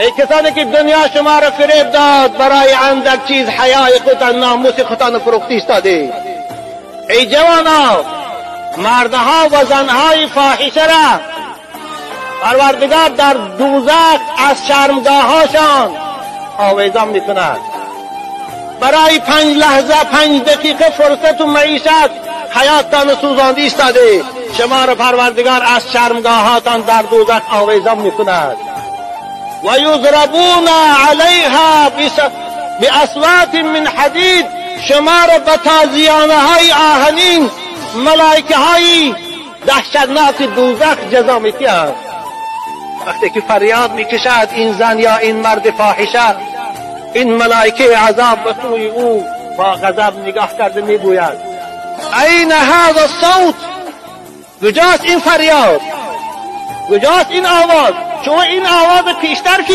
Эй касоне ки дунё шуморо фиреб дод, барои андак чиз ҳаёи худ, номуси худтонро фурӯхта истодед. Эй ҷавоно, мардҳо ва занҳои фоҳишаро Парвардигор дар дӯзах аз шармгоҳҳошон овезон мекунад. Барои 5 лаҳза, 5 дақиқа фурсату маишат ҳаёттонро сӯзонда истодед. Шуморо Парвардигор аз шармгоҳҳотон дар дӯзах овезон мекунад. Ва юзрабуна алайҳа биасватин мин ҳадид. Шуморо ба тозиёнаҳои оҳанин малоикаҳои даҳшатноки дӯзах ҷазо медиҳанд. Вақте ки фарёд мекашад ин зан ё ин марди фоҳиша, ин малоикаи азоб ба сӯи ӯ бо ғазаб нигоҳ карда мегӯяд: айна ҳаза савт? Куҷост ин фарёд? Куҷост ин овоз? Шумо ин овоз пештар ки